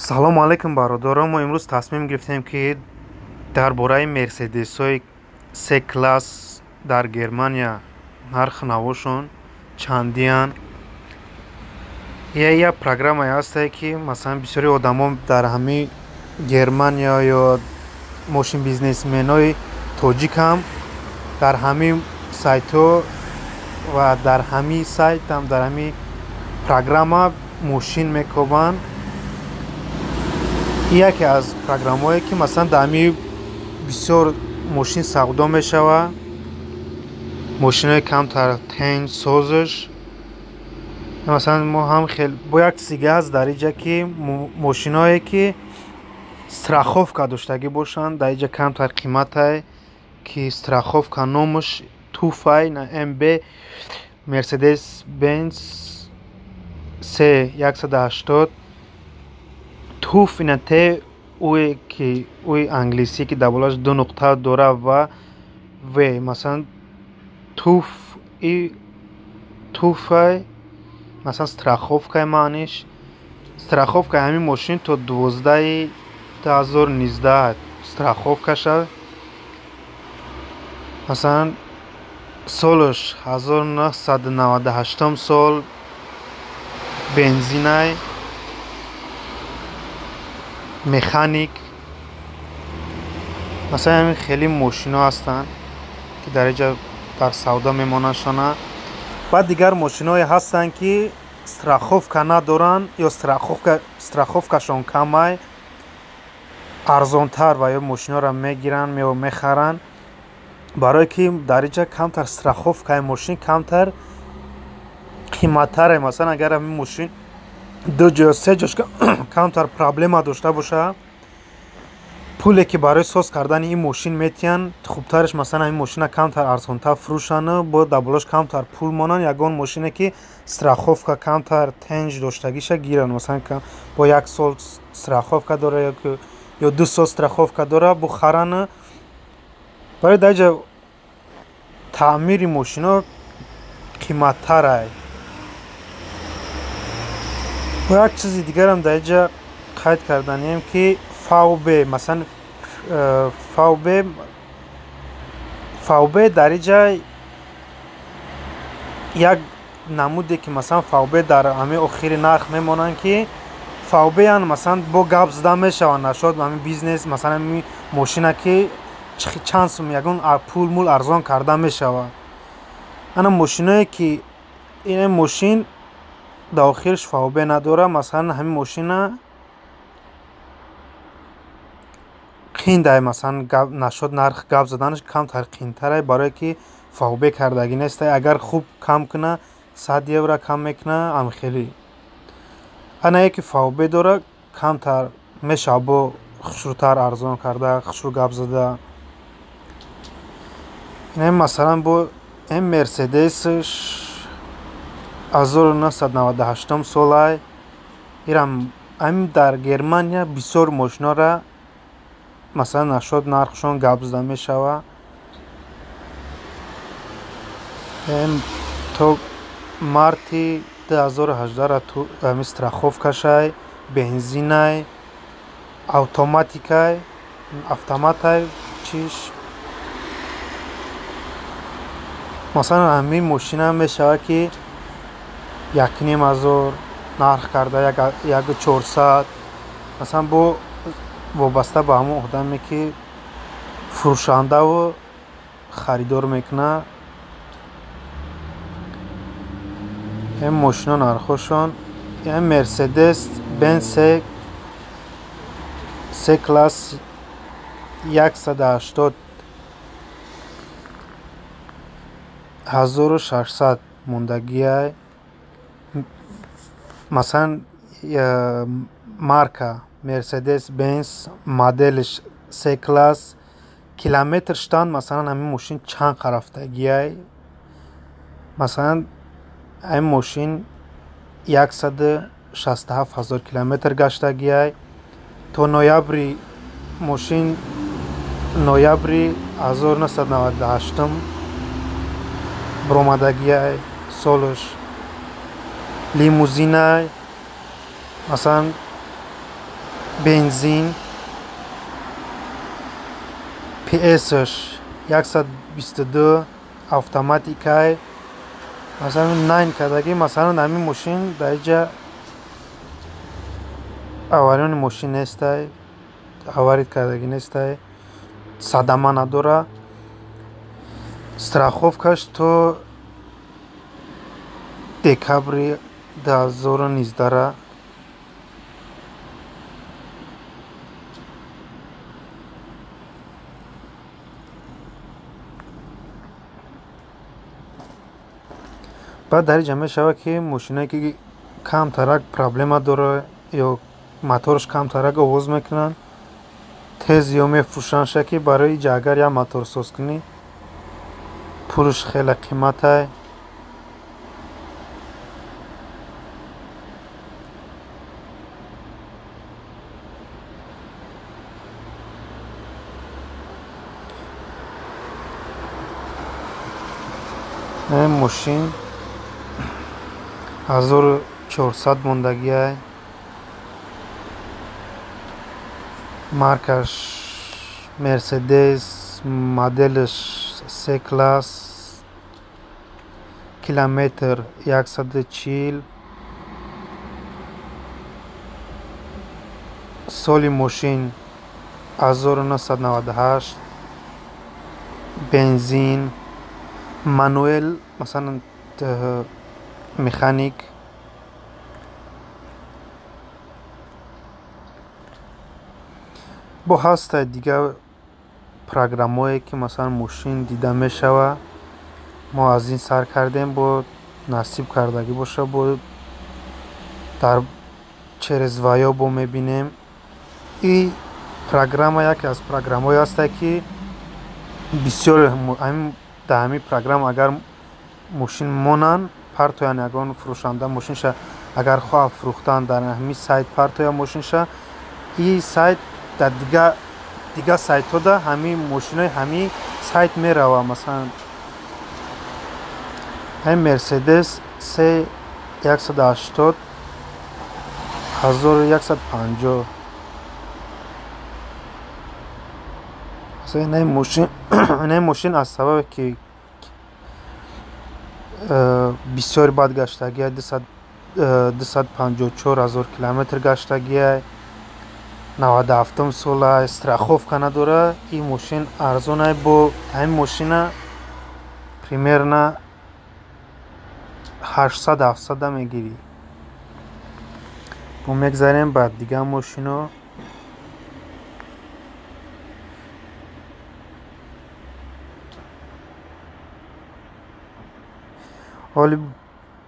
Салому алайкум, бародарон. Мо имрӯз тасмим гирифтем, ки дар бораи мерседесҳои се класс дар Германия нарху навошон чандиянд. Як программае ҳастае, ки масалан бисёри одамо дар ҳамин Германия ё мошинбизнесменои тоҷикам дар ҳамин сайтҳо ва дар ҳамин сайтам, дар ҳамин программа мошин мекобанд. Яке аз программаҳое, ки масалан дар ҳамин бисёр мошин савдо мешавад, мошинҳои камтар тенҷ созш. Масалан, мо ҳам хел бо як чизи дига ҳаст дар инҷа, ки мошинҳое, ки страховка доштагӣ бошанд, дар инҷа камтар қиматае, ки страховка номаш туфай на МБ Мерседес Бенз С 180 туф, ина Т уе, ки уи англисӣ, ки дар болоаш ду нуқта дора, ва В, масалан туф и туфай, масалан страховкаи маъниш. Страховкаи ҳамин мошин то 12/2019 страховкаша. Масалан, солаш 1998 сол, бензинай, механик. Масалан, ҳамин хеле мошинҳо ҳастанд, ки дар инҷа дар савдо мемонандшона. Баъд дигар мошинҳое ҳастанд, ки страховка надоранд ё страховкашон камай, арзонтар ва ё мошинҳоро мегиранд ё мехаранд, барое ки дар инҷа камтар страховкаи мошин камтар қиматтаре. Масалан, агар ҳамин мошин ду ҷо ё се ҷош камтар проблема дошта бошад, пуле, ки барои соз кардани ин мошин метиҳанд, хубтараш масалан ҳамин мошина камтар арзонтар фурӯшанд, бо дар болош камтар пул монанд, ягон мошине, ки страховка камтар тенҷ доштагиша гиранд. Масалан, бо як сол страховка дора ё 2 сол страховка дора, бухаранд. Барои дар инҷа таъмири мошинҳо қиматтарай. Бо як чизи дигарам дар инҷа қайд карданием, ки ФВБ, масалан ФВБ дар инҷа як намуде, ки масалан ФВБ дар ҳамин охири нарх мемонанд, ки ФВБ ян масалан бо гап зада мешаванд нашод ҳамин бизнес, масалан ҳамин мошина, ки чанд сум ягон пул мул арзон карда мешавад. Ана мошиное, ки ин мошин дар охираш ФВБ надорад, масалан ҳамин мошина қиндае, масалан нашод нарх гап заданаш камтар қиинтарае, барое ки ФВБ кардагӣ нестае. Агар хуб кам куна, 100 евро кам мекуна амхелӣ. Ана яке ФВБ дора, камтар мешавад бо хушрӯтар арзон карда, хушрӯ гап зада. Ин масалан бо ин мерседесш 1998 солай. Ирам ҳамин дар Германия бисёр мошинҳоро масалан нашод нархшон гап зада мешавад. То марти 2018 ҳамин страховкашай, бензинай, автоматикай, автоматай чиш. Масалан, ҳамин мошина мешавад, ки 1500 нарх карда, 1400, масалан бо вобаста ба ҳамон одаме, ки фурӯшандаву харидор мекунад. Ин мошино нархҳошон, ин Мерседес Бенз С класс 180 600 мондагиай. Масалан, марка Мерседес Бенз, моделш С класс, километрштан масалан ҳамин мошин чанд рафтагиай. Масалан, ҳамин мошин 167 000 километр гаштагиай. То ноябри мошин, ноябри 1998 баромадагиай солаш, лимузинай. Масалан, Бензин, PS-ш 122, автоматикай. Масалан, найн кардагӣ, масалан, ҳамин мошин дар инҷа авариони мошин нестай, аварид кардагӣ нестай, садама надора. Страховкаш то декабри 2019. Баъд дар инҷа мешавад, ки мошиное ки камтарак проблема дора ё мотораш камтарак овоз мекунанд, тез ё мефурӯшандша, ки барои инҷа агар як мотор соз кунӣ, пулаш хеле қиматай. Ин мошин 1400 мондагиай. Маркаш Мерседес, моделаш С класс, километр 140, соли мошин 1998, бензин, мануэл, масалан, механик. Бо ҳастад дигар программое, ки масалан мошин дида мешавад. Мо аз ин сар кардем, бо насиб кардагӣ боша, бо дар через ваё бо мебинем. И программа яке аз программҳое ҳастад, ки бисёр дар ҳамин программа агар мошин монанд, партоянд, ягон фурӯшанда мошинша агар хоҳад фурӯхтан, дар ҳамин сайт партояд мошинша. И сайт дар дигар сайтҳода ҳамин мошинои ҳамин сайт меравад. Масалан, ҳамин Мерседес С 180, 1150. Масалан, инаи мошин аз сабабе ки бисёр бад гаштагиай, 254 000 километр гаштагиай, 97-ум сола, страховка надора, ин мошин арзонай. Бо ҳамин мошина примерно 800, 700 мегирӣ. Бо мегзарем ба дигар мошино. Ҳоли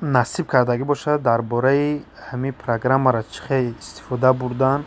насиб кардагӣ бошад, дар бораи ҳамин программаро чӣ хел истифода бурдан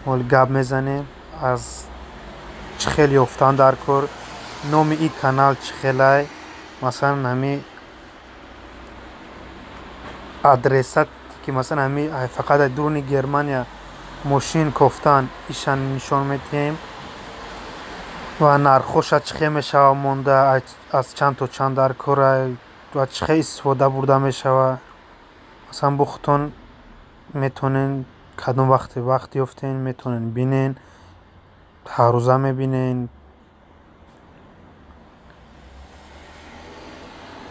ҳоли гап мезанем, аз чӣ хел ёфтан дар кор, номи ин канал чӣ хелай, масалан, ҳамин адресат, ки масалан ҳамин фақат аз дуруни Германия мошин кофтан, иша нишон медиҳем ва нархҳоша чӣ хел мешавад монда, аз чанд то чанд дар корай ва чӣ хел истифода бурда мешавад. Масалан, бо худтон метавонед, кадом вақте вақт ёфтен, метавонед бинен, ҳаррӯза мебинен,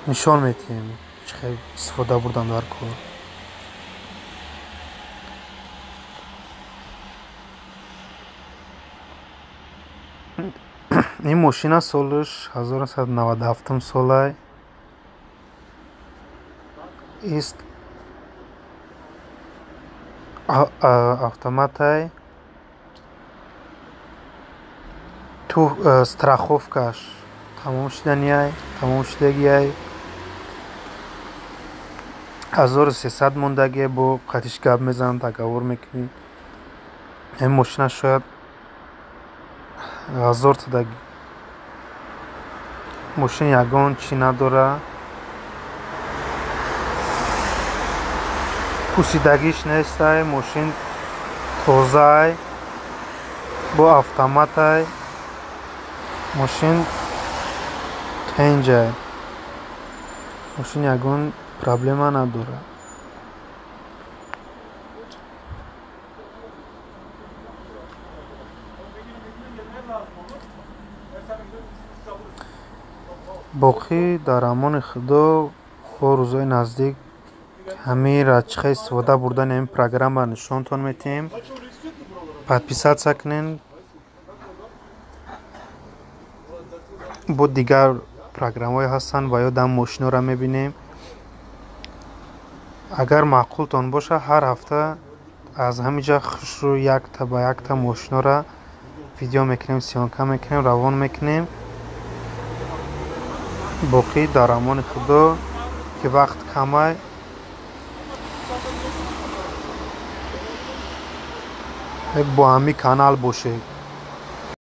нишон медиҳем чӣ хел истифода бурдан дар кор. Ин мошина солаш 1997 солай ист, автоматай, ту страховкаш тамом шуданиай, тамом шудагиай, 1300 мондагие. Бо қатиш гап мезанам, договор мекунӣ. Ин мошина шояд 1000 та. Мошин ягон чӣ надора, пусидагиш нестай, мошин тозаай, бо автоматай, мошин тенҷай, мошин ягон проблема надорад. Боқӣ дар амони Худо, бо рӯзҳои наздик ҳамира чӣ хел истифода бурдани ҳамин программаро нишонтон метиҳем. Подписаться кунен. Бо дигар программаҳое ҳастанд ва ё дар мошинҳоро мебинем. Агар маъқултон бошад, ҳар ҳафта аз ҳамин ҷа хушрӯ якта ба якта мошинҳоро видео мекунем, съёмка мекунем, равон мекунем. Боқӣ дар амони Худо, ки вақт камай. Бо ҳамин канал бошед.